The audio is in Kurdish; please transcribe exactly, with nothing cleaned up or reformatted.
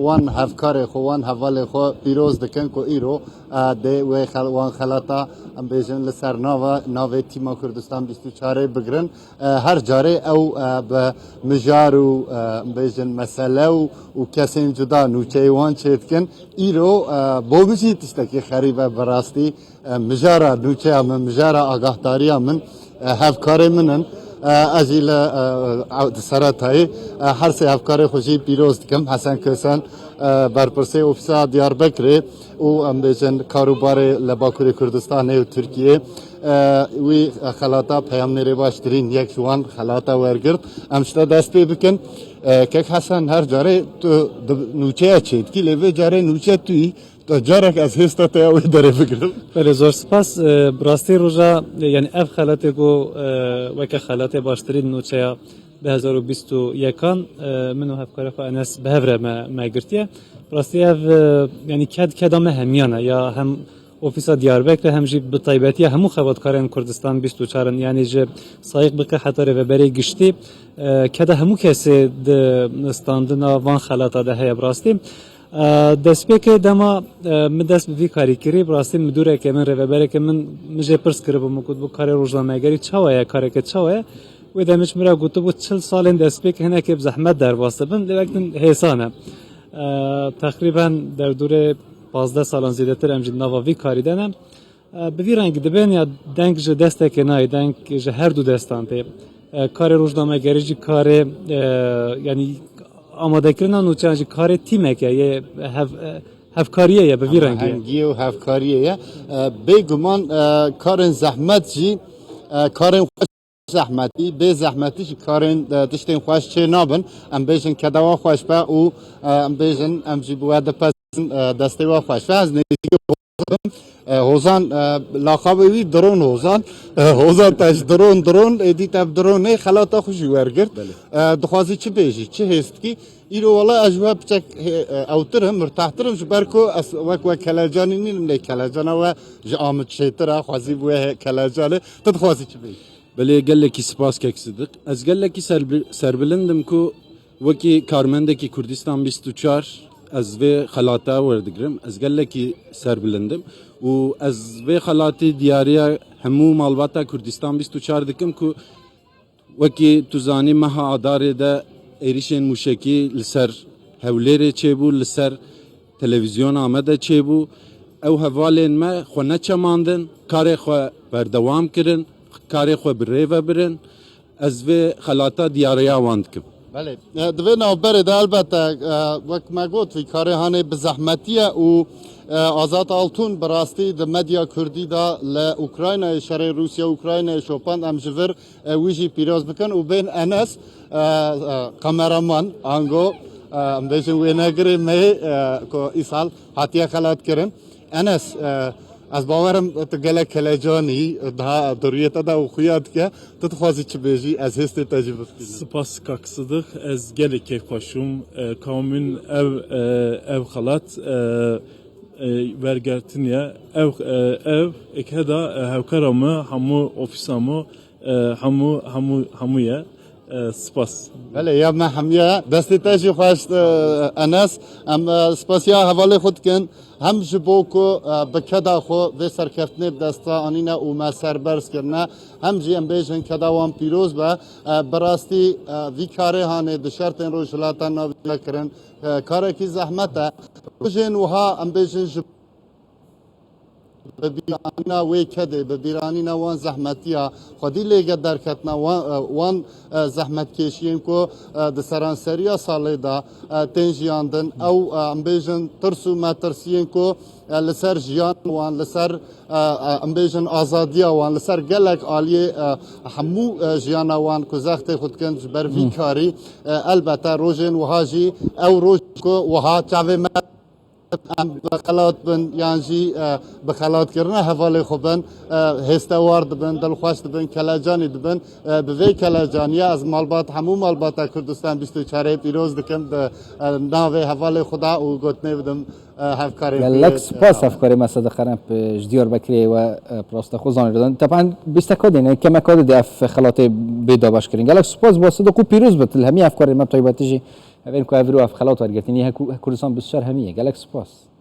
wan hevkarê xwe, wan hevalê xwe pîroz dikin ku îro, e, dê wê xel-, wan xelata, em bêjin, li ser nava, navê tîma Kurdistan bîst û çarê bigirin. E, her carê ew, e, bi mijar û, e, em bêjin, mesele û, û kesên cuda nûçeyê wan çêdikin. Îro, e, bo min jî tiştekî xerîb e bi rastî. E, mijara nûçeya min, mijara agahdariya min, e, hevkarê min in. E, ez jî li, e, ew di seretayê, e, her sê hevkarê xwe jî pîroz dikim. Hesen Kösen, e, berpirsê Ofîsa Diyarbekirê û, em bêjin, karûbarê li Bakurê Kurdistanê û Tirkiyê, e, wî xelata peyamnêrê baştirîn yek ji wan xelata wergirt. Em ji te dest pê bikin. E, kek Hesen, her carê tu di nûçeya çêdikî, lê vê carê nûçe tu yî. Tu carek ez hêsta te ya wê derê bigirim. Belê, zor spas. E, bi rastî roja, e, yani ev xelatê ku, e, weke xelatê baştirîn nûçeya du hezar û bîst û yekan, e, min û hevkarê xwe Enes bi hev re me, me girtiye. Bi rastî ev, e, yani ked, keda me hemiyan e. Ya hem Ofîsa Diyarbekirê hem jî bi taybetiya hemû xebatkarên Kurdistan bîst û çar in. Yani ji Sayîq Bikir heta rêveberê giştî, e, keda hemû kesê di standina van xelata de heye bi rastî. E, destpêkê dema, e, min dest bi vî karî kirî, bi rastî midûrekê min, rêveberekê min, min jê pirs kiribû, min gotibû, "Karê rojnamegerî çawa ye, kareke çawa ye?" Wê demê ji min re gotibû, "Çil salên destpêk hinekê bi zehmet derbas dibin, lê wek din hêsan e." E, teqrîben derdorê pazdeh salan zêdetir em jî di nava vî karî de ne. E, bi vî rengî dibên ya deng ji destekê nayê, deng ji her du destan tê. E, karê rojnamegerî jî karê, e, yani amadekirina nûçeyan jî karê tîmek e, yê hev-, e, hevkariyê ye bi vî rengî. Hemahengiyê û hevkariyê ye. E, bêguman, e, karên zehmet jî, e, karên xweş zehmetî, bê zehmetî jî karên, e, tiştên xweş çê nabin. Em bêjin keda wan xweş be û, e, em bêjin em jî bi we dipezin, e, destê we xweş be. Ez nêzîkî Hozan bim. E, Hozan, e, laqabê wî Dron Hozan. E, Hozan, te ji dron, dron, êdî te bi dronê xelata xwe jî wergirt. Belê. E, dixwazî çi bêjî, çi hêst kî? Îro wela ez ji we piçek hê-, e, ewtir im, mirtahtir im, ji ber ku ez wek we kelecanî nînim, lê kelecana we ji Amid çêtir e, xwezî bûye hê-, kelecanê. Tu dixwazî çi bêjî? Belê, gelekî spas kek Sidiq. Ez gelekî serbi-, serbilind im ku wekî karmendekî Kurdistan bîst û çar ez vê xelata werdigrim. Ez gelekî serbilind im û ez vê xelatî diyariya hemû malbata Kurdistan bîst û çar dikim ku wekî tu zanî, meha Adarê de êrişên mûşekî li ser Hewlêrê çêbû, li ser televîzyona me de çêbû. Ew hevalên me xwe neçemandin, karê xwe berdewam kirin, karê xwe bi rê ve birin. Ez vê xelata diyariya wan dikim. Belê. E, di vê navberê de elbette, e, wek me got, vî karê hanê bi zehmetî ye û, e, Azad Altun bi rastî di medya kurdî de li Ukraynayê, şerê Rûsya-Ukraynayê şopand, em ji vir, e, wî jî pîroz bikin û bên Enes, e, e, kameraman, ango, e, em bêjin wênegirê me, e, ku îsal hatiye xelatkirin. Enes, e, ez bawer im tu gelek kelecan î, daha duriyê te de û xuya dike. Tu dixwazî çi bêjî, ez hêstê te jî bibînim. Spas kak Sidiq, ez gelek kêfxweş im. E, ka min ev, e, ev xelat, e, e, wergertiniye. Ev, e, ev, êkeda, e, hevkara me, hemû ofîsa me, e, hemû, hemû, hemû ye. E, spas. Belê, ya me hemiye. Destê te jî xweş, e, Enes. Em, e, spasiya hevalê xwe dikin. Hem ji bo ku, e, bi keda xwe vê serkeftinê bi desta anîne û me serberz kirine, hem jî em bêjin keda wan pîroz be. E, bi rastî, e, vî karê hanê di şertên Rojhilata Navîn de kirin, e, karekî zehmet e. Rojên wiha em bêjin ji bi bîranîna wê kedê, bi bîranîna wan zehmetiya xwedî lêge derketina wan, e, wan, e, zehmetkêşiyên ku, e, di seranseriya salê de, e, tên jiyandin. Ew, e, em bêjin tirs û metirsiyên ku, e, li ser jiyan wan, li ser, e, e, em bêjin azadiya wan, li ser gelek aliyê, e, hemû, e, jiyana wan ku zextê xwe dikin ji ber vî karî, e, elbete rojên wiha jî ew roj ku wiha çavê me em bi xelat bin yan jî, e, bi xelatkirina hevalê xwe bin, e, hêstewar dibin, dilxweş dibin, kelecanî dibin. E, bi vê kelecaniyê ez malbat, hemû malbata Kurdistan bîst û çarê pîroz dikim di, e, navê hevalê xwe de û gotinê bidim, e, hevkarê Gelek wî, e, spas, hevkarê me Sediq Xeremp, e, ji Diyarbekirê we, e, bi rastî xwe zanî dan. Teban bîsteka dîne, kemeka dide ev xelatê bê dabeşkirin. Gelek spas bo Sediq û pîroz bit li hemî hevkarê me taybetî jî. Hevên ku ev ro ev xelat wergirtin, yê Kurdistan bi şer hemî ye. Gelek spas.